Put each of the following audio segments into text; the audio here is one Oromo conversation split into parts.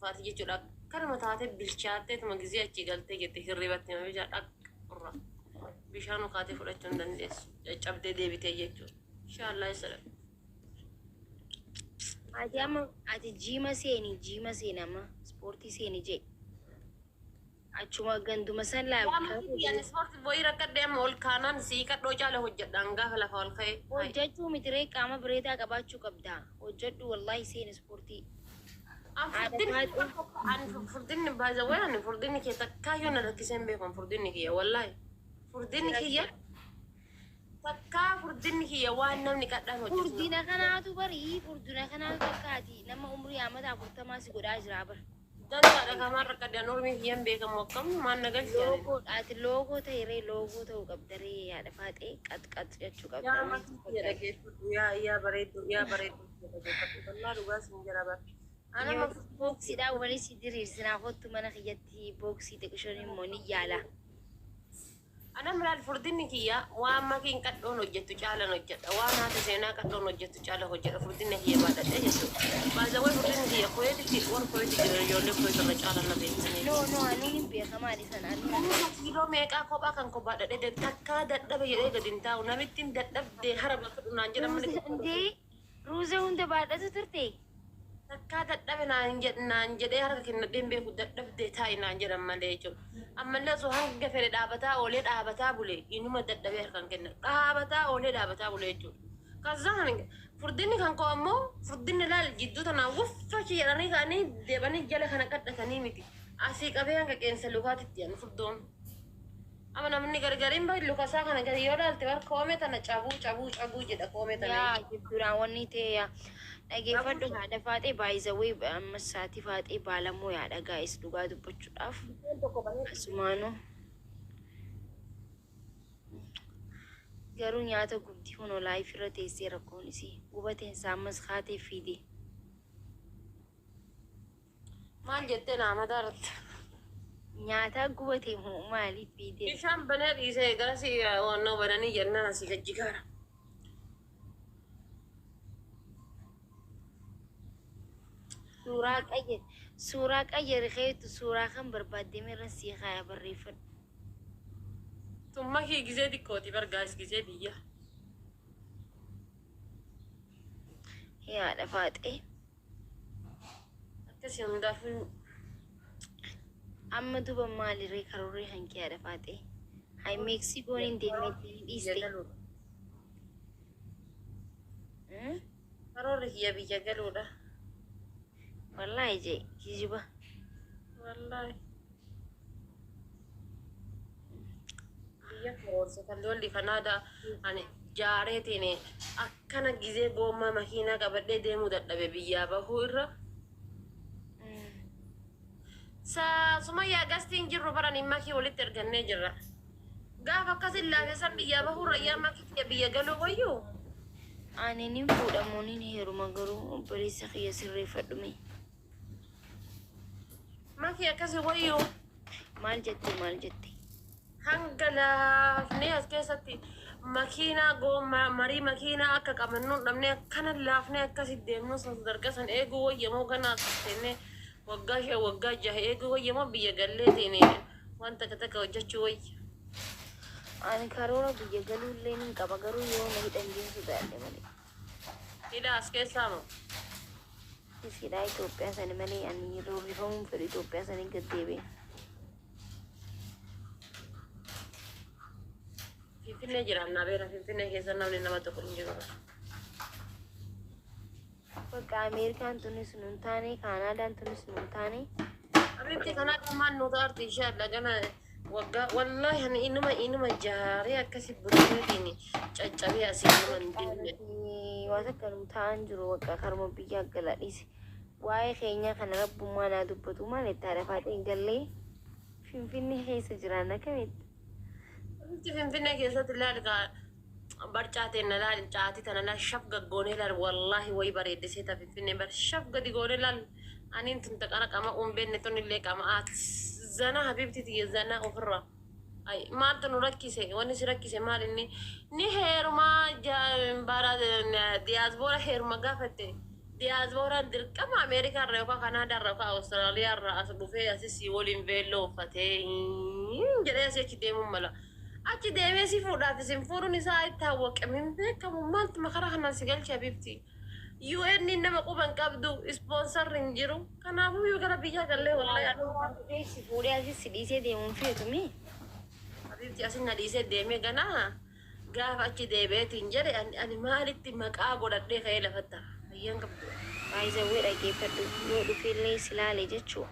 Faati jechuudha. Akkanuma taatee bilchaatteetuma gizee achii galtee jette hirribatti nama bishaan dhaq irra. Bishaan ukaatee fudhachuu hin dandeessu. Caccabdee deebitee jechuudha. Inshaallah isa dhaqa. Ati amma ati gym seeni, gym seeni, amma ispoortii seeni jee. Achuma ganduma san laa. Ani ispoortii bo'ii rakkadhee amma ol kaanaan sii qadhoo caala hojjedhaan gaafa lafa ol ka'ee. Hojjechuu mitiree, qaama bareedaa qabaachuu qabda. Hojjedhu, wallahi, seeni ispoortii. Ani furdinni baay'ee, ani furdinni kee takkaayyuu na rakkisee hin beeku. Furdinni kiyya, wallahi, furdinni kiyya takkaa, furdinni kiyya waan namni qadhaan hojjetu. Furdina kanaatu barii, furdina kanaatu takkaati nama umrii amata 40 si godhaa jira bara. Dandaadha kamaan rakkadhe, ani ormii kiyyaan beekamu akkam maan na galchi ani. Loogoo ati loogoo ta'e ree, loogoo ta'uu qabda ree, yaada faaxee qax qax jechuu qabda. Yaa makii kiyya dhageeffadhu, yaa yaa bareeddu, yaa bareeddu kiyya dhageeffadhu, wallaa dhugaa sin jira bara. Ana ma Booksiidhaan walii si diriirsinaa, kottu mana kiyyatti, booksii xiqishoon immoo ni yaala. Ana milaal furdinni kiyya waan makiin qadhoon hojjettu caalan hojjedha. Waan haati seenaa qadhoon hojjettu caala hojjedha. Furdinni kiyya baadhadhee jechuudha. Baazawwan furdinni kiyya Kuweetitti, warra Kuweeti jiran, ijoollee Kuweet irra caalan na beeksisanii. No, no, anuun hin beeka, maali sana anuun. Kiiloo meeqaa kophaa kan koo baadhadhee takkaa dadhabe jedhee gadi hin taa'u. Namittiin dadhabdee hara balfadhu naan jedhan malee. Ruuza ruuza hunda baadhatu turte. Takkaa dadhabe naan jedhee harka kennadhee hin beeku, dadhabdee taa'i naan jedhan malee jechuudha. Ammallee osoo hanga fedhe dhaabataa oolee dhaabataa bulee inuma dadhabee harkaan kenna. Dhaabataa oolee dhaabataa bulee jechuudha. Kazzaan furdinni kan koo ammoo furdinni laal jidduu tanaa wuffachi jedhanii ka'anii deebanii jala kana qadhatanii miti. Asii qabee hanga qeensa lukaatitti ani furdoon. Amma namni gargariin bari lukasaa kana gadi yoo ilaalte bar koomee tana cabuu cabuu cabuu jedha koomee tana. Yaa jidduudhaan wanni ta'e, yaa dhageeffadhu, haadha faaxee baay'izawee amma saatii faaxee baalamoo yaadha gaa'is dhugaa dubbachuudhaaf asumaanuu garuu nyaata gubdi kunoo live irra teessee rakkoon isii gubateen isaa ammas kaatee fiide. Maal jettee naa mataa irratti? Nyaataa gubate moo maaliif fiide? Bishaan banee dhiisee garasii wannoo bananii jennaan asii gajji gaara. Suuraa qayyar, suuraa qayyari keetu, suuraa kan barbaaddeme irra sii kaaya, barreeffadhu. Tumma kii gizee xiqqooti bargaas gizee biyya. Yaadha faaxee. Akkasii hundaafuu. Amma duba maalirree karoorri kan kee, haadha faaxee? Hay, Meeksikoon hin deemnetti ni dhiiste. Karoorri kiyya biyya galuudha. Wallaahi jee, kijiba. Wallaahi. Biyya karoorse kan lolli Kanaadaa ani jaareetiin akkana gizee goommaa makiinaa qabadhee deemuu dadhabe biyyaa bahuu irra. Sa Sumayyaa gastiin jirru baranii makii walitti ergannee jirra. Gaafa akkasin laafe san biyyaa bahuu irra yaa makii kiyya biyya galuu wayyuu. Ani nin fuudhamoo nin heeruma garuu, obboleessa kiyya sirreeffadhume. Makii akkasi wayyuu. Maal jette, maal jette? Hanga laafnee as keessatti makiinaa goommaa marii makiinaa akka qabannu dhabnee akkana laafnee akkasi deemnu san sadarkaa san eeguu wayyamoo, ganaa as seennee waggaa 5, waggaa 6 eeguu wayyamoo, biyya galleetiin waan takka takka hojjechuu wayya. Ani karoora biyya galuullee nin qaba, garuu yoo na hidhan jeen sodaadhe malee. Hidhaa as keessaa moo? Hidhaa Itoophiyaa sani malee, ani roorrifamuun fedhu, Itoophiyaa sanii gad deebi'e. Finfinnee jiraannaa beera, Finfinnee keessa namni nama tokko hin jiru. Bakka Ameerikaan tunis nun taane, Kaanaadaan tunis nun taane. Abiibti kanaa qammaan nu taarti inshaalla gana waggaa, wallaahi ani inuma jaaree akkasi burteetiin caccabee asii inuma hin deemne. Waa takka nu ta'an jiru, bakka karuma biyyaa gala dhiise. Waa'ee keenyaa kana rabbummaa naa dubbatu, maal itti haadha faaxee gallee Finfinnee keessa jiraanna akkamitti? Abiibti Finfinnee keessatti laal kaa barcaa teenna laal, caatii tana laal, shaf gaggoonee laal, wallaahi wayi bareeddisee ta Finfinnee bar shaf gadi goonee laal, aniin tun taqara qama uun beenne tun illee qama zana habiibti tiyya zana ofirraa. Ay, maaltu nu rakkise? Wanni si rakkise maal inni? Ni heerumaa bara diyaasboora heeruma gaafatte. Diyaaspooraan dirqama Ameerikaarra yookaan Kanaadaarra yookaan Awustiraaliyaarra as dhufee asis si waliin veelloo uffatee jedhee asii achi deemuun mala. Achi deemee si fuudhaaf isin fuudhuun isaa itti hawwaqame hin beekamu. Maaltu makaraa kanaan si galche habibti? UN nama quban qabdu, sponsor hin jiru. Kanaafuu yoo gara biyyaa gallee wallahi anuu Dhufee si fuudhee asis si dhiisee deemuun feetu mi? Habibti, asin na dhiisee deemee ganaa gaafa achi deebi'eetiin jedhe ani maalitti maqaa godhadhee ka'ee lafatti hafa? Fayyaan qabdu. Baay'izawwee, dhaggeeffadhu, yoo dhufeellee si laale jechuu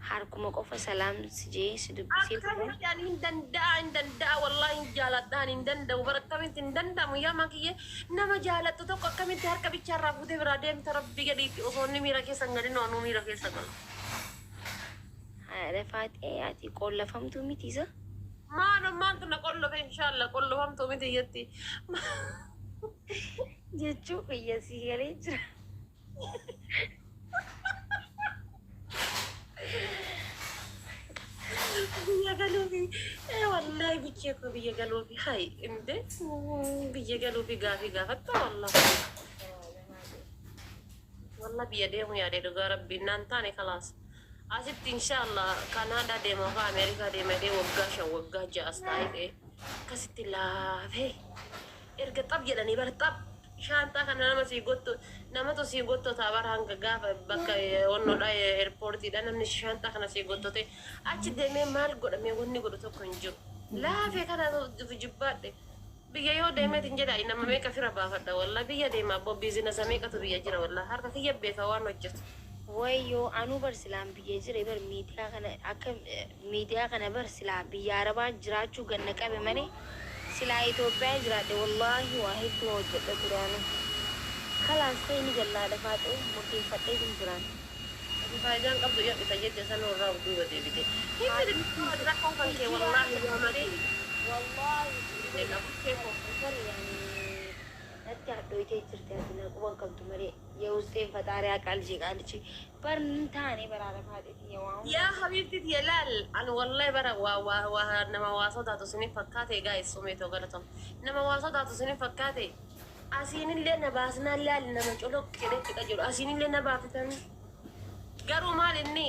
harkuma qofa salaam si jee si dubbisee ture. Akkamitti ani hin danda'a, hin danda'a, wallahi hin jaaladha, ani hin danda'u bara. Akkamitti hin danda'amu? Yaa makiyyee, nama jaalattu tokko akkamitti harka bichaarraa fuutee biraa deemta? Rabbi gadiitti osoo inni miira keessa hin galin anuu miira keessa galu. Haadha Faaxee, ati qollafamtuu miti isa? Maalo, maaltu na qollofe? Inshaalla qollofamtuu miti jetti. Jechuu kiyya sii galee jira. Biyya galuufi wallahi bichee koo, biyya galuufi hay inde biyya galuufi gaafii gaafatta. Wallahi wallah biyya deemu yaade, dhugaa rabbii naan taane. Kalaas, asitti inshallah Kanaadaa deema yookaan Ameerikaa deema jedhee waggaa 5, waggaa 6 as taa'ee akkasitti laafee erga xab jedhanii bara xab shaanxaa kana nama sii gottu, namatu sii gottotaa bara. Hanga gaafa bakka onnoodha, airportiidha, namni shaanxaa kana sii gottote achi deemee maal godhamee? Wanni godhu tokko hin jiru. Laafee kana jibbaadhe. Biyya yoo deemeetiin jedha, nama meeqa fira baafadha? Wallaa biyya deema abboo, business meeqatu biyya jira? Wallaa harka kiyya beeka waan hojjetu. Wayyoo, anuu bar silaan biyya jire bar miidiyaa kana akka miidiyaa kana bar silaa biyya arabaa jiraachuu ganna qabe malee silaa Itoophiyaa jiraadhe wallaahi waa hedduu hojjedha ture anu. Kalaas ta'e, ni gallaadha faaxee, murteeffadhee hin jiraan. Ati faayidaan qabdu yadhita jette sanuu irraa of duuba deebite. Hin fedhe rakkoon kan kee, wallaahi waa malee. Wallaahi. Bukkee koo. Yani natti hadhooytee jirti, ati na quban qabdu malee የውስጤን ፈጣሪ ያውቃል። ቃልቼ በር taane baraara faaxeeti waan Yaa habibti tiya, laal, ani wallahi bara waa waa waa nama waa sodaatu isiniif fakkaate. Guys, sumeetoo galatom, nama waa sodaatu isiniif fakkaate. Asiinillee na baasnaan, laal, nama coloq jedhee fixa jiru asiinillee na baafitanii. Garuu maal inni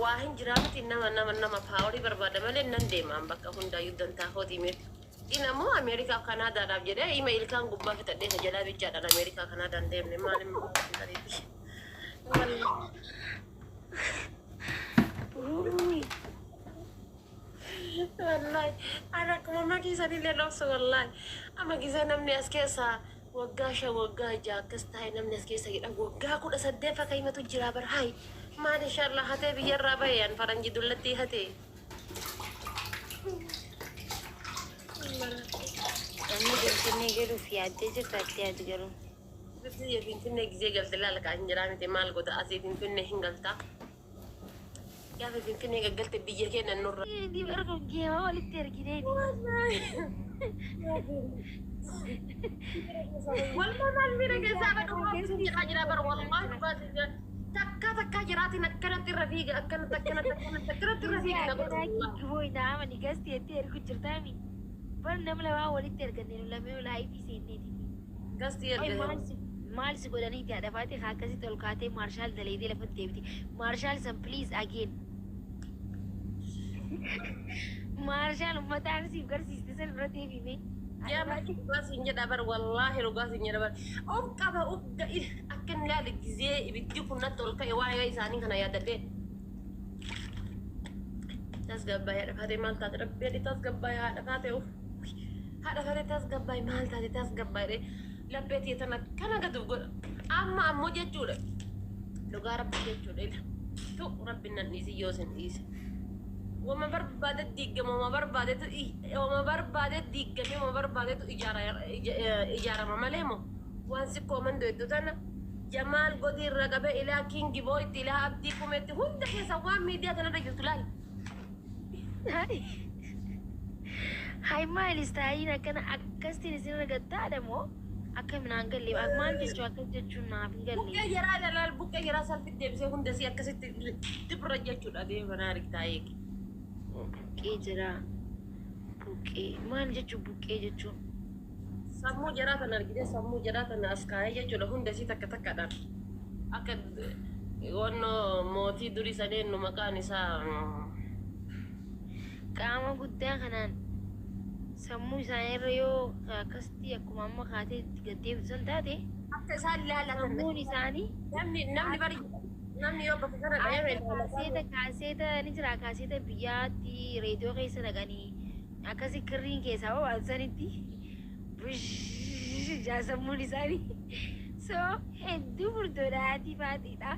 waa hin jiraa miti, nama powerii barbaada malee nan deemaan bakka hundaayyuu dantaa kootii miti. Inni ammoo Ameerikaaf Kanaadaadhaaf jedhee ima ilkaan gubbaa fixadhee isa jalaa bichaadhaan Ameerikaa Kanaadaan deemne maal immoo. Wallahi. Uy. Wallahi ana akkuma makii sanillee dhoksu. Wallahi amma gisee namni as keessa waggaa 5, waggaa 6 akkas taa'e, namni as keessa jedha waggaa 18 fakka himatu jira bar. Hay maal, inshallah hatee biyyarraa bahe an faranji dullattii hatee. Namni Finfinnee galuuf yaaddee jirta atti yaadu garuu. Biyya Finfinnee gisee galte laala kan jiraa miti, maal godha asii? Finfinnee hin galtaa. Gaafa Finfinnee gaggalte biyya keenya nurra. Inni barka geema walitti ergineeti. Walmaa maal miira keessaa badhu jedhaa jira bar. Wallahi dhugaatii jira. Takka takka jiraatiin akkanatti irra fiiga, akkanatti akkanatti akkanatti akkanatti irra fiiga na godha wallahi. Giboo naamani gasti jettee ergu jirtaami. Bar nama lamaa walitti erganne, nu lameen live seenneeti. Gasti Oi, erga. Maal si godhaniiti haadha faatee haa akkasitti ol kaatee maarshaal daleetee lafatti deebite? Maarshaal san please again. Maarshaal uummataan siif garsiiste san irra deebime. Yaa bakki, dhugaa siin jedha bar, wallaahi dhugaa siin jedha bar. Of qaba, of ga'i akka inni ilaale gizee ibiddi kun natti ol ka'e waa'ee isaanii kana yaadadhee. Tasgabbaa'ee haadha faatee, maal taate? Rabbi adii, tasgabbaa'ee haadha faatee, uff, haadha faatee tasgabbaa'ee, maal taate? Tasgabbaa'ee laphee tiyya tana kana gad of godha. Amma ammoo jechuudha, dhugaa rabbi jechuudha, ila tu rabbi nan dhiisi yoo isin dhiise. Wama barbaade diigama, wama barbaadetu, wama barbaade diigame, wama barbaadetu ijaarama malee moo waan si koomandoo hedduu tana Jamaal godii irra qabee ilaa Kingi Booyitti, ilaa Abdii Kumeetti, hunda keessa waan miidiyaa tanarra jirtu laal. Hay, maal istaayiin akkana akkasitiin isin argattaadha moo akka minaan galle? Maal jechuu, akkas jechuun naaf hin galle. Buqqee jaraa laal, buqqee jaraa salphitti deebisee hunda si akkasitti dibra jechuudha deemanaa argitaa eegi. Buqqee jira. Buqqee maal jechuun, buqqee jechuun? Sammuu jaraa tana argitee, sammuu jaraa tana as kaayee jechuudha hunda isii takka takkaadhaan. Akka wannoo mootii durii saneen nu maqaan isaa Qaama guddaa kanaan sammuu isaaniirra yoo akkasitti akkuma amma kaatee gad deebisan taate Akka isaan ilaalatan sammuun isaanii namni bari namni yoo bakka kana dhayame akka kaaseeta ni jira, kaaseeta biyyaatti reediyoo keessa naqanii akkasi kirriin keessaa babaasanitti bush sammuun isaanii so hedduu furdoodha haati faatiidha.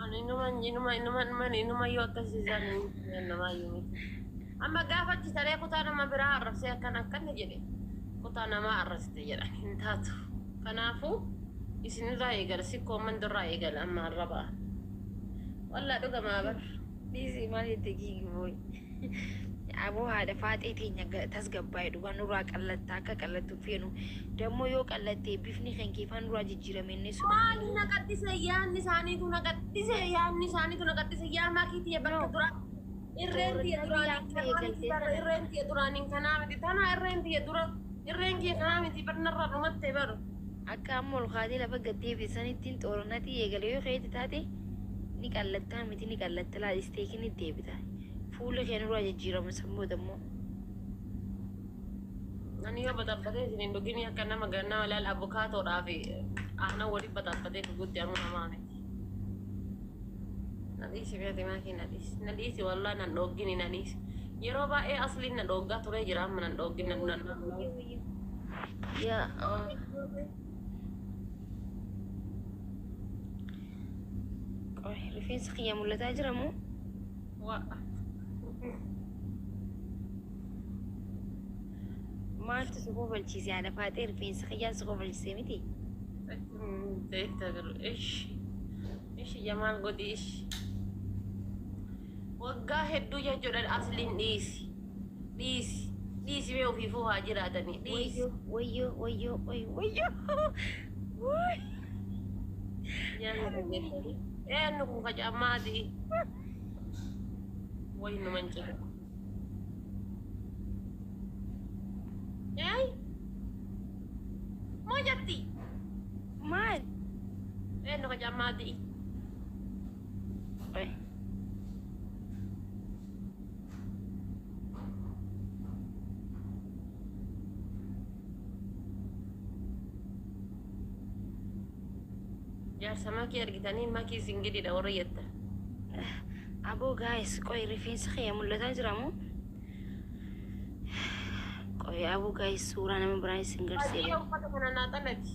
Ani inuma yoo akkasii isaan namaayyuu miti. Amma gaafa achi taree kutaa nama biraa arrabsee akkana akkana jedhe, kutaa namaa arrabsite jedhan hin taatu. Kanaafuu isinirraa eegala, sikkoo mandirraa eegala amma arrabaa. Wallaa dhugamaa bar. Dhiisi, maal jette kiigi booy. Aboo, haadha faaxee teenya tasgabbaa'e, dhugaa nurraa qallattaa akka qallattu feenu. Dammoo yoo qallatte bifni kan keefaa nurraa jijjiirame inni sun. Maali na qaddise? Yaanni isaaniitu na qaddise, yaanni isaaniitu na qaddise. Yaa makiitii bakka dura irreen tiyya duraaniin kanaa miti bara, irreen tiyya duraaniin kanaa miti, tana irreen tiyya dura, irreen kiyya kanaa miti bar, narraa dhumatte bar. Akka amma ol kaatee lafa gad deebisanitti xooronnatii eegale yoo keetti taate ni qallattaa miti, ni qallatta laalisteekin ni deebita. Fuulli kee nurraa jijjiirama sammuu dammoo. Ani yoo baxabbatee isin hin dhugini, akka nama ganama laal abukaatoodhaa fi aannan waliin baxabbatee dhugutti anuu namaa miti. Na dhiisi beeti maakii, na dhiisi. Na dhiisi, wallaa nan dhoggini, na dhiisi. Yeroo baay'ee asliin na dhoggaa turee jira, amma nan dhoggin nan. Yaa qoy, rifeensa kiyya mul'ataa jira moo? Waa. Maaltu si kofalchiise, haadha faaxee? Rifeensa kiyyaa si kofalchiise miti? Ishi. Ishi jamaal godhi ishi. Waggaa hedduu jechuudha, asliin dhiisi. Dhiisi. Dhiisi, mee ofiifuu haa jiraatanii. Dhiisi. Wayyoo, wayyoo, wayyoo, wayyoo, wayyoo. Nyaanni dhageessanii. Eenyu kun kacaammaati? Wayi nu mancite. Ee? Moo jetti? Maal? Eenyu kacaammaati? Qoy. Jaarsa makii argitanii makii singididha warra jettan. Aboo guys, qoy, rifeensa kiyya mul'ataa jira moo? Qoy aboo guys, suuraa nama biraa isin garsiisa. Baay'ee uffata kana naa xalati.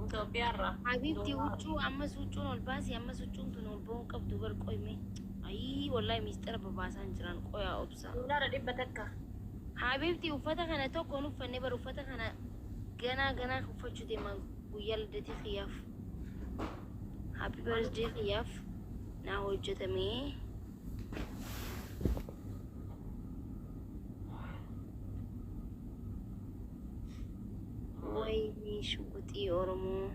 Itoophiyaarraa. Habiibti, huccuu ammas huccuun ol baasi, ammas huccuun tun ol ba'uu qabdu bar, qoyme. Ayii, wallahi miistara babaasaan jiran, qoyaa obsa. $100. Habiibti, uffata kana tokko hin uffanne bar, uffata kana ganaa ganaa uffachuu deema guyyaa lidatii kiyyaaf. Happy birthday kiyyaaf naa hojjetamee. Wayni shuguxii Oromoo.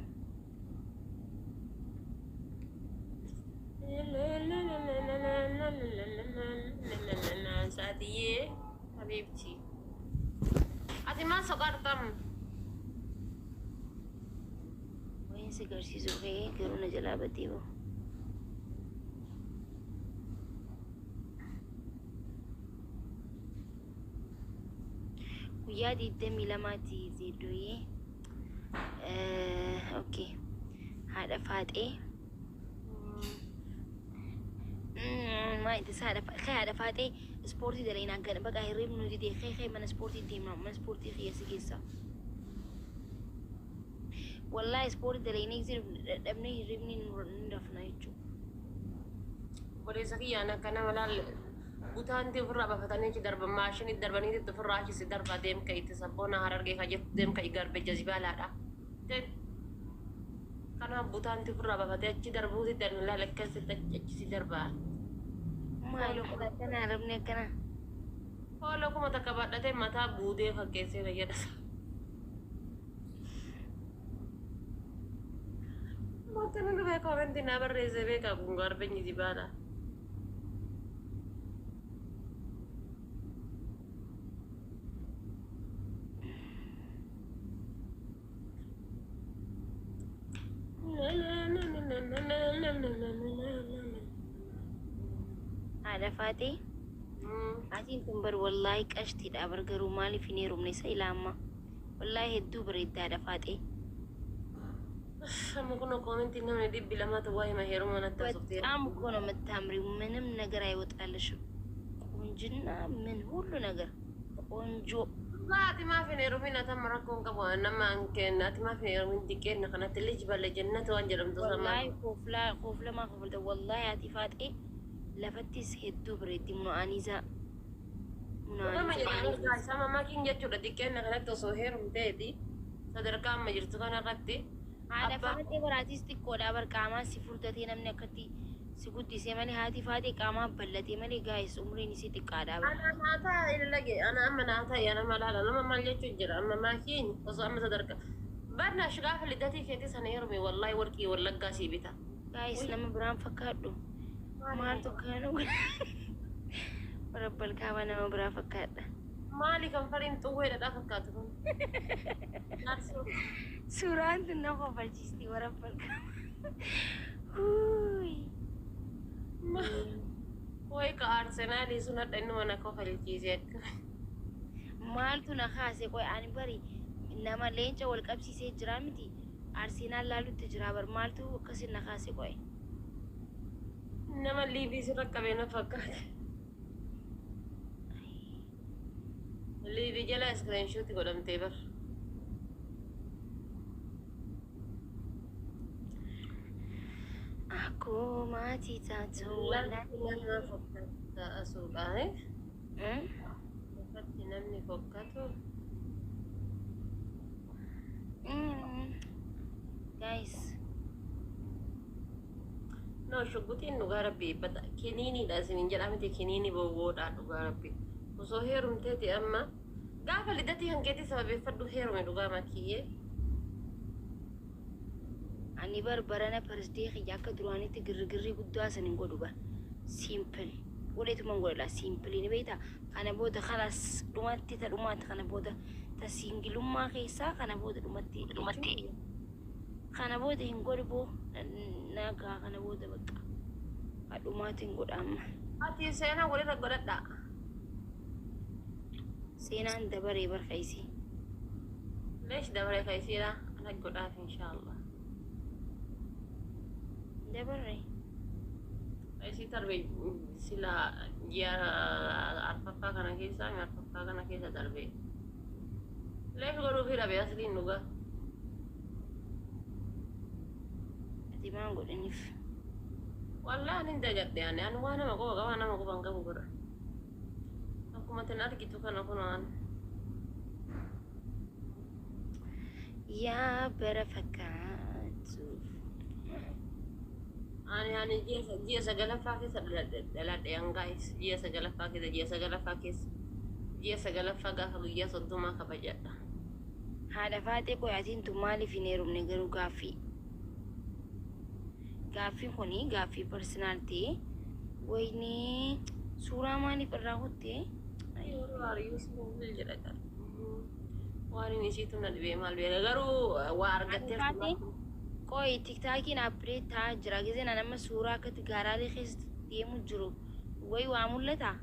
Saatiyyee habiibti. Ati maal soqartam? Wayin si garsiisuu ka'ee garuu na jalaa badee bahu. Guyyaa 22ti zeeddoyee. Okay. Haadha faaxee. Maal itti haadha kee, haadha faaxee, ispoortii dalaginaan gad baqa, hirribni nuti dee kee kee mana ispoortii deemna, mana ispoortii kiyya si geessa. Wallahi ispoortii dalaginee gisee dadhabnee hirribni nu rafna jechuudha. Obboleessa kiyyaan akka nama laal butaanti ofirraa bafatanii achi darban, maashinii darbanii itti ofirraa achi si darbaa deemka itti sabboona harargee ka jettu deemka garbe jazibaalaadha. Kanaaf butaanti ofirraa bafatee achi darbuuti darbe laal akkasitti achi si darbaa. Maal akkana arabni akkana. Hooloo 1000 baadhatee mataa buutee fakkeessee fayyada. Bakka nu dhufee koomentii naa barreessee beekaa kun garbeenyi zibaala. Haadha Faaxee, atiin tun bar wallaahi qashtiidha bar, garuu maaliif hin heerumne isa ilaamma? Wallaahi hedduu bareedda, haadha Faaxee. Amma kun commentii namni 200tu waa'ee heeruma natti haasofteera. በጣም እኮ ነው የምታምሪው። ምንም ነገር አይወጣልሽም። ቁንጅና ምን ሁሉ ነገር ቆንጆ። Ati maaf hin heerumin? Ati amma rakkoon qabu nama kenna. Ati maaf hin heerumin? Diqqeenna kanatti lij balle jennatu waan jedhamtu sama. Wallaahi kooflaa kooflamaa kofalta. Wallaahi ati Faaxee lafattis hedduu bareeddi, munaaniza. Nama jedhamu sama makiin jechuudha. Diqqeenna kanatti osoo heerumteeti sadarkaa amma jirtu kanarratti. Haadha Faaxee baraatis xiqqoodha bar, qaamaan si furdatee namni akkatti si guddisee malee, haati Faaxee qaamaan bal'atee malee, gaa'is umriin isii xiqqaadha bar. Ana naataa ilage ana amma naataa ana malaala nama maal jechuun jira. Amma maakiin osoo amma sadarkaa barnaash gaafa lidatii keetii sana heerume, wallaahi warqii wallaggaa sii bita. Gaa'is nama biraan fakkaadhu. Maaltu kana warabbal kaaba nama biraa fakkaadha. Maali kan fariin xuwwee dhadhaa fakkaatu kun? Suuraan tun na kofalchiisti, warabbal kaaba. Huuyi. Wayi ka Arsenaalii sun hadha inni mana kofalchiise akka. Maaltu na kaase? Qoy, ani bari nama leenca wal qabsiisee jira miti, Arsenaal laalutti jira bar, maaltu akkasin na kaase qoy? Nama liivii sirra qabee na fakkaate. Liivii jala screenshot godhamtee bar. Akkuma ati taatu Lafti wallaahi. nama fokkata asuudhaan. Lafatti namni fokkatu. Guys. No, shuggutiin dhugaa rabbii bata kiniiniidha isiniin jedhaa miti, kiniini bowwoodha dhugaa rabbii. Osoo heerumteeti amma gaafa lidatii kan keetii sababeeffadhu heerume dhugaa makiyyee. Ani bar barana birthday kiyya akka duraanitti girgirrii guddaa san hin godhu bar. Simple. Godheetuma hin godhadha. Simple ni beektaa? Kana booda kalas dhumatti ta dhumaatti, kana booda ta singleummaa keessaa kana booda dhumatti dhumatti. Kana booda hin godhu boo, nagaa kana booda bakka. Dhumaatti hin godha amma. Ati seenaa walirra godhadhaa. Seenaan dabaree barkeessi. Leesh dabaree keessiidha. Ana godhaaf inshaallah. Dabaree. Isii darbe sila ji'a arfaffaa kana keessa, arfaffaa kana keessa darbe. Leesh godhuufi dhabe asliin dhugaa. Ati maan godhaniif? Wallaahi ani dagadhe, ani waa nama qofa qaba, nama qofa hin qabu godha. Akkuma tin argitu kana kun waan. Yaa bara fakkaatu. Ani ji'a sagalaffaa keessa dhaladhe hangaayis, ji'a sagalaffaa keessa, ji'a sagalaffaa keessa, ji'a sagalaffaa gaafa guyyaa 30 kabajadha. Haadha Faaxee, qoyaatiin tun maaliif hin heerumne garuu? Gaaffii? Gaaffiin kuni gaaffii personal ta'e. Wayinee, suuraa maaliif irraa kuttee? Jedha waan inni isiitu na dhibee maal beeka, garuu waa argattee. Haadha Faaxee, qoy, TikTokiin update ta'aa jira. Gizeen ani amma suuraa akkatti gaaraalee keessa deemu jiru. Wayi waa mul'ataa?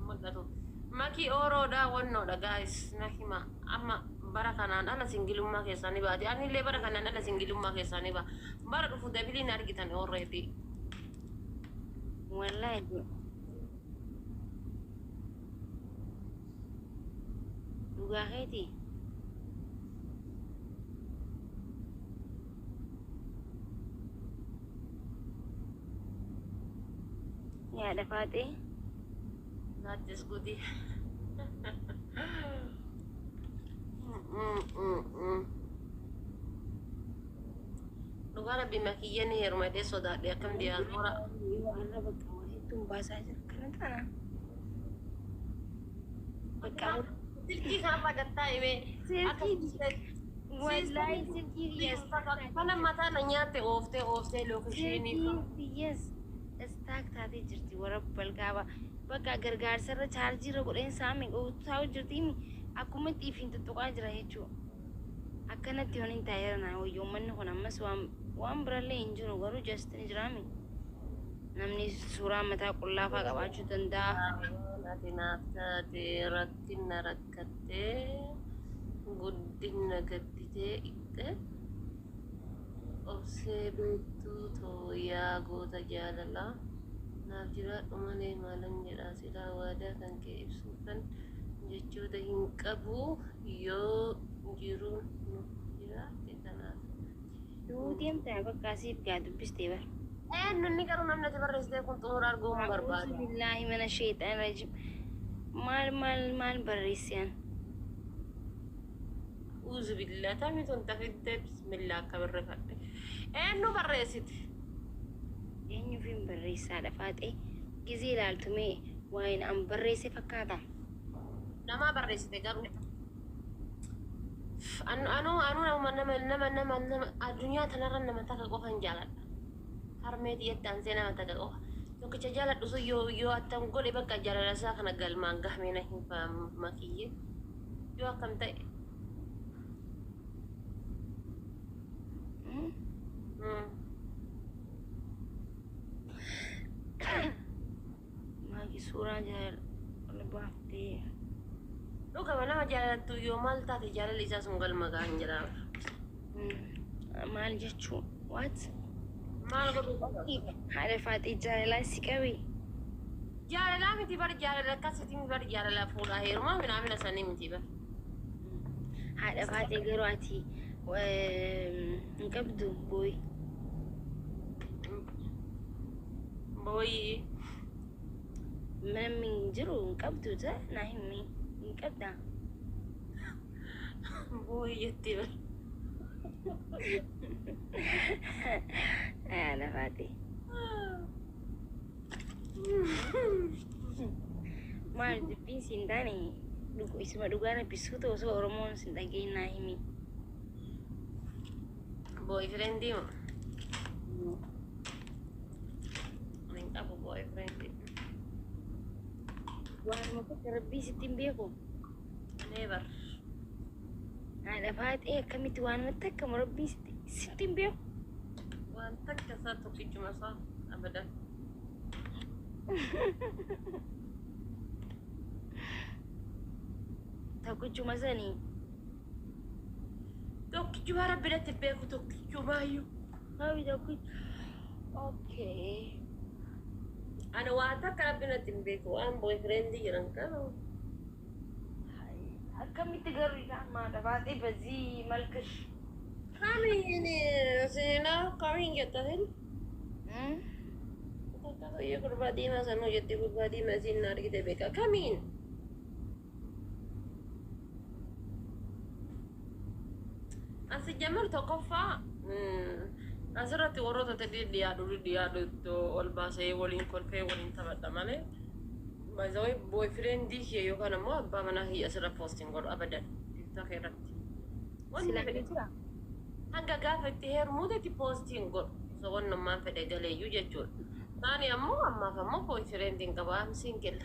Mul'atu. Maki ooroodha wannoodha guys, na hima. Amma bara kanaan ala singleummaa keessaa ni baate. Anillee bara kanaan ala singleummaa keessaa ni ba'a. Bara dhufu dabiliin argitan already. Wallaahi. Dhugaa keetii? Yaada Faaxee. That is good. Dhugaa rabbi makiyyeen heerumadhee sodaadhe akkam diyaaspoora. Yoo arra bakka waa hedduun baasaa jira kana tana. Bakka Silkii kanarra gattaa himee. Silkii, wallaahi silkii biyyaas Kana mataa na nyaatte ooftee ooftee locationii. Silkiin biyyaas stuck taatee jirti, warra balgaaba. Bakka gargaarsarra chaarjiirra godheen saame taa'u jirti, akkuma itti ifiin tuttuqaa jira jechuudha. Akkanatti yoon hin taa'eera naa wayyoo, uummanni kun ammas waan Waan birallee hin jiru garuu just ni jiraami. Namni suuraa mataa qullaafaa qabaachuu danda'a. Waan ati naaf taate rakkina rakkattee guddina gadditee itte obsee beektuu too yaa goota jaalalaa naaf jiraadhu malee maalan jedhaa silaa waadaa kan kee ibsuufan jechoota hin qabu yoo jiruun nu jiraatte kanaaf. Du'uu deemtaa bakka asiif gaa dubbistee bar. Eenyu inni garuu namni ati barreessite kun xumura arguun A'uuzu barbaada. billaahi mina sheexaan rajim. Maal maal maal barreessiyan? Uuzu billaa tamii tun tafittee bismillaa akka birrifadhe. Eenyu barreessite? Eenyuuf hin barreessaadha faaxee gizee ilaaltu mee waa'een an barreesse fakkaata. Namaa barreessite garuu. Anuu anuu nama nama nama nama nama addunyaa tanarra nama takka qofa hin jaaladha. Harmee tiyyatti aansee nama takka qofa. Tokkicha jaaladhu sun yoo attam godhe bakka jaalala isaa kana galmaan gahamee na hin makiyyee. Yoo akkam ta'e. Maagi suuraa jaalala baaftee. Dhugama nama jaalattu yoo maal taate jaalalli isaa sun galma gahan jira. Maal jechuu? What? Maal godhuu qaba? Haadha faaxee jaalalaa si qabe. Jaalalaa miti bar, jaalala akkasitti bar, jaalala fuudhaa heerumaa minaamina sanii miti bar. Haadha faaxee garuu ati hin qabdu boy. Booyii. Namni hin jiru hin qabdu ta naa himi hin qabdaa. Booyii jettee bar. Haadha faaxee. Maal dubbiin siin taane isuma dhugaa nabbisuutu osoo Oromoon sin dhagahin naa himi. Boyfriendii moo? Hin qabu boyfriendii. Waanuma tokko rabbii sitti hin beeku. Never. Haadha faaxee akkamitti waanuma takka rabbii sitti hin beeku. Waan takka isaa tokkichuma isaa abadan. Tokkichuma sanii. Tokkichuma rabbi natti hin beeku tokkichumaayyuu. Hawi tokkicha. Okay. Ani waan takka rabbi natti hin beeku waan boyfriendii jiran kana. Akkamitti garuu isaan haadha faaxee bazii malkish. Kamiin seenaa kamiin jettatin? Takka biyya gurbaa diimaa sanuu jetti gurbaa diimaa isiin na argite beeka. Kamiin? Asi jamar tokkoffaa asirratti warroota dhiyaadhu dhiyaadhu ol baasee waliin kolfee waliin taphadha malee. By the way, boyfriendii kiyya yookaan ammoo abbaa manaa kiyya asirra postiin godhu abadan TikTok irratti. Wanni Sila fedhe jira. Hanga gaafa itti heerumuutti postiin godhu. So wannummaan fedhe galeeyyuu jechuudha. Taani ammoo ammaaf ammoo boyfriendiin qaba, am single.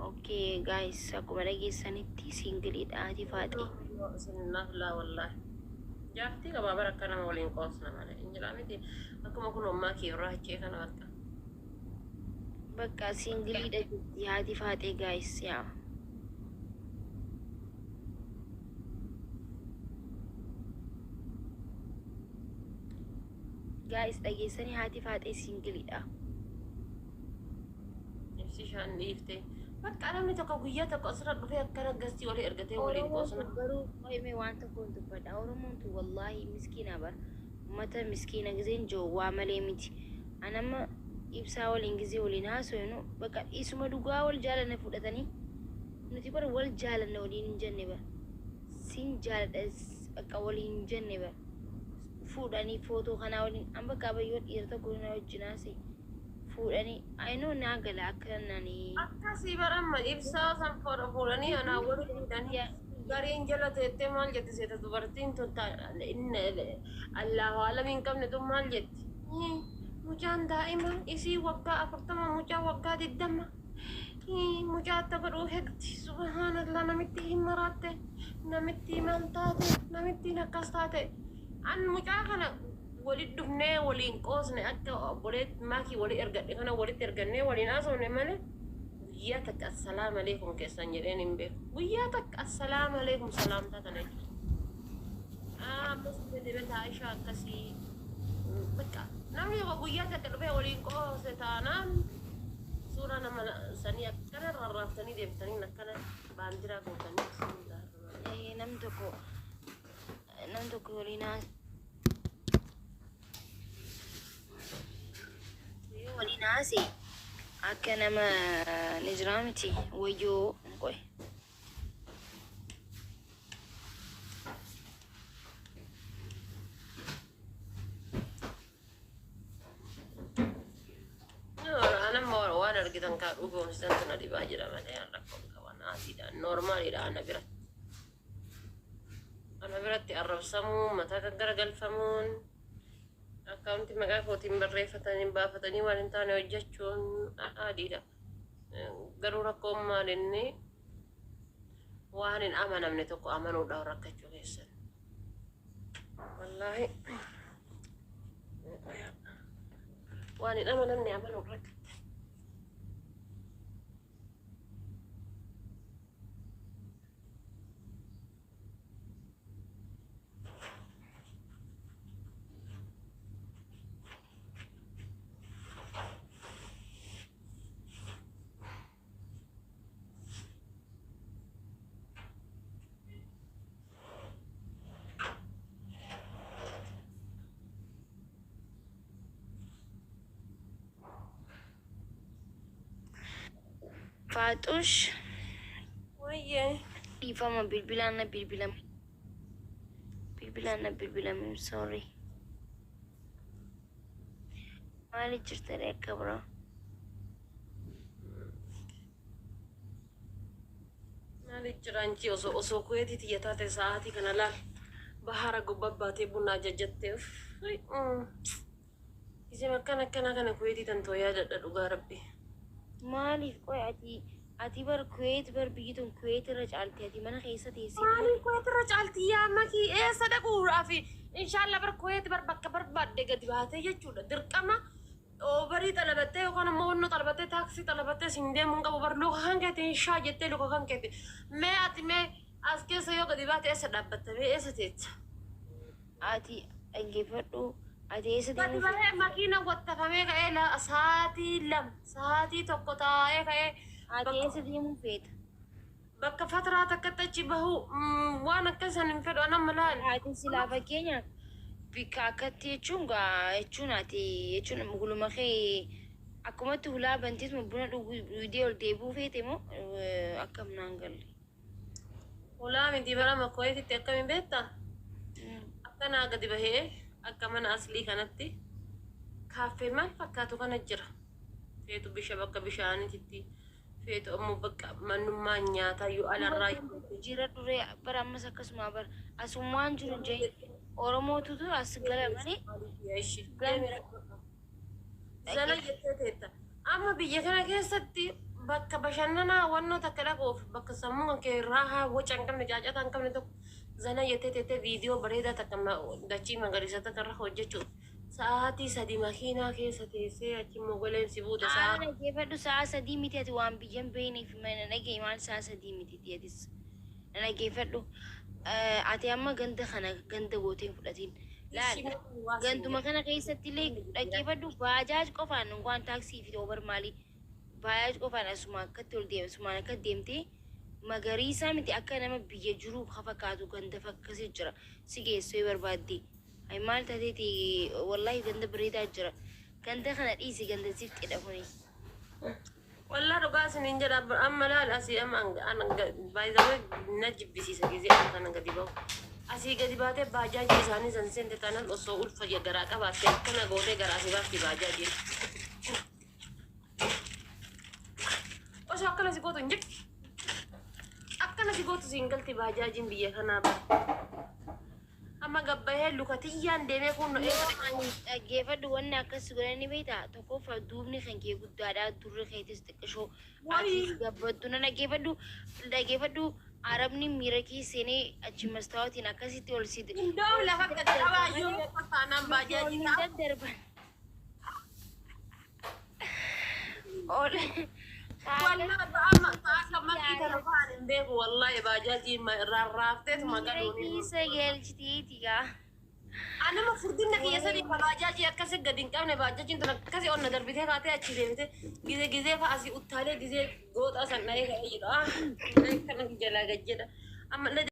Okay guys, akkuma dhageessanitti singleiidha haati faaxee. Sinnaaf laa wallaahi. Jaartii qabaa bara akka nama waliin qoosna malee. Injilaa miti akkuma kun ammaa kee irraa achee kana bakka. Bakka singleiidha jetti haati faaxee guys yaa. Guys, dhageessanii haati faaxee singleiidha. Ibsi shaan dhiiftee. Bakka namni tokko guyyaa tokko asirra dhufee akkana gastii olii ergatee waliin Oromoon qoosna. tun garuu qo'ime waan tokko hin dubbadha. Oromoon tun wallaahi miskiina bara. Uummata miskiina gizeen jiru waa malee miti. Anama ibsaa waliin gizee waliin haasofnu bakka isuma dhugaa wal jaalanne fudhatanii nuti bara wal jaalanne waliin hin jenne bara. Sin jaaladha bakka waliin hin jenne bara. Fuudhanii footoo kanaa waliin an bakka abayyoo dhiira tokko na wajjin haasa'e fuudhanii ayinoo naa gala akka nani. Akkasii baramma ibsaa san fuudhanii anaa waliin hidhanii gariin jala teettee maal jetti seeta dubartiin tun Allahu alamii hin qabne tun maal jetti? Mucaan daa'ima isii waggaa 40 mucaa waggaa 20 mucaa atta godhuu heddi subhaanallah namitti hin maraatte namitti maal taate namittiin akkas taate an mucaa kana Walitti dhufnee waliin qoosne, akka obboleetti maakii walii ergadhe kana walitti ergannee waliin haasofne malee, guyyaa takka "Assalaam aleekum" keessan jedheen hin beeku. Guyyaa takka "Assalaam aleekum" salaamtaa tana jechuudha. Ammas deebee Aishaa akkasii bakka namni tokko guyyaa takka dhufee waliin qoose taanaan, suuraa nama sanii akkana rarraaftanii deemtanii, akkana baandiraa gootanii, bismillah. Namni tokko waliin yoo waliin haase akka nama ni jiraa miti, wayyoo qoy. Anamma waan argitan kaa dhugoomsisan tuna dhibaa jira malee rakkoon qaban haatiidha, normaliidha ana biratti. Ana biratti arrabsamuu, mataa gaggaragalfamuun, akkaawunti maqaa kootiin barreeffatanii baafatanii waan hin taane hojjechuun adiidha. Garuu rakkoon maal, inni waan hin amanamne tokko amanuudhaan rakkachuu keessan. Wallaahi, waan hin amanamne amanuun rakkatte. Faaxush. Wayyee. Dhiifama, bilbilaan na bilbilame. Bilbilaan na bilbilame, sorry. Maali jirta akka biraa? Maali jiraanchi, osoo kuweetii tiyya taate, sa'aatii kana laal bahara gubbaa baatee buna ajajjattee. Isin akkana akkana kana kuweetii tan too yaadadha, dhugaa rabbi. Maaliif qoy, ati bar Kuweet bar, biyyi tun Kuweet irra caalti, ati mana keessa teessee. Maaliif Kuweet irra caalti yaa makii? Eessa dhaquudhaaf? Inshaalla, bar Kuweet bar bakka barbaadde gadi baatee jechuudha. Dirqama Uberii xalabattee yookaan ammoo wannoo xalabattee, taaksii xalabattee siin deemuu hin qabu bar. Luka kan keeti inshaa jettee, luka kan keeti. Mee ati, mee as keessa yoo gadi baate, eessa dhaabbatta? Mee eessa teetta? Ati dhaggeeffadhu, ati eessa Gadi deemuu bahee makiina wattafamee ka'ee sa'aatii 2, sa'aatii 1 taa'ee ka'ee Ati bakka eessa deemuu feeta? Bakka fataraa takkatti achi bahu, waan akka san hin fedhu anamma laal. Ati silaa fakkeenyaaf bikka akkatti jechuun gaa jechuun, ati jechuun guluma kee akkumatti hulaa banteetuma buna dhugdee ol deebi'uu feete moo akkam naan galle? Hulaa miti, bara makkooyetitti akkamiin beektaa? Akkanaa gadi bahee akka mana aslii kanatti kaaffee maal fakkaatu kana jira. Feetu bisha bakka bishaaniititti, feetu ammoo bakka mannummaa nyaataa yoo alarraa. Jira duree bara ammas akkasuma bara asummaan jiru jee Oromootutu as gala malee. Zana jettee teetta. Amma biyya kana keessatti bakka bashannanaa wannoo takka dhaquuf, bakka sammuu kan kee raahaa, waca hin qabne, caacataa hin qabne tokko zana jettee teettee viidiyoo bareedaa takka dachii magariisa takka irra hojjechuuf sa'aatii 3 makiinaa keessa teessee achi mogoleen si buute Haa, sa'a. Dhaggeeffadhu, sa'a 3 miti. Ati waan biyyan beekneef na dhagahi, maal sa'a 3 miti? Atis na dhaggeeffadhu. Ati amma ganda kana ganda gootee hin fudhatin. Laal, ganduma kana keessatti illee dhaggeeffadhu, baajaaj qofaan, waan taaksii fi Uber maalii, baajaaj qofaan asuma akkatti ol deema, asumaan akka deemtee magariisaa miti, akka nama biyya jiru ka fakkaatu ganda fakkasii jira, si geessuu yoo barbaadde. Ay, maal taateeti? Wallaahi, ganda bareedaa jira. Ganda kana dhiisi, ganda zifxidha kuni. Wallaa, dhugaa isiniin jedha, amma laal, asii amma baay'ee na jibbisiisa gizee amma kana gadi bahu. Asii gadi baatee baajaajii isaanii san seente taanaan, osoo ulfa garaa qabaatte akkana gootee garaa si baafti baajaajiin. Osoo akkana si gootu hin jirti. Akkana si gootu siin galti baajaajiin biyya kanaa bara. Amma gabbayee luka tiyyaan deemee kun eessa dhaqaa? Dhaggeeffadhu, wanni akkas godhan ni beektaa? Tokkoffaa, duubni kan kee guddaadha, durri keetis xiqqishoo. Wayi. Ati gabbaddu, na dhaggeeffadhu, dhaggeeffadhu. Arabni miira kee seenee achi mastaawotiin akkasitti ol si Indoom ol si lafa daddarba qaqqabaa malee iyyuu meeqa taanaan nuti ol baajaajii hin ta'a. daddarban. Ol kaa Wallahi akkasitti amma ol akka si makkii tana yaalan fa'aan hin beeku wallahi baajaajii rarraafteetuma miira galuun hin keessa galchiteeti gaa. Anama furdinna kiyya sanii Wayii ka baajaajii akkasi gadi hin qabne, baajaajiin tun akkasi onna darbitee kaatee achi deemte, gizee gizee fa'a asii uttaalee gizee gooxaa san dhahee ka'ee jedhu ah kana jalaa gad jedha ammallee.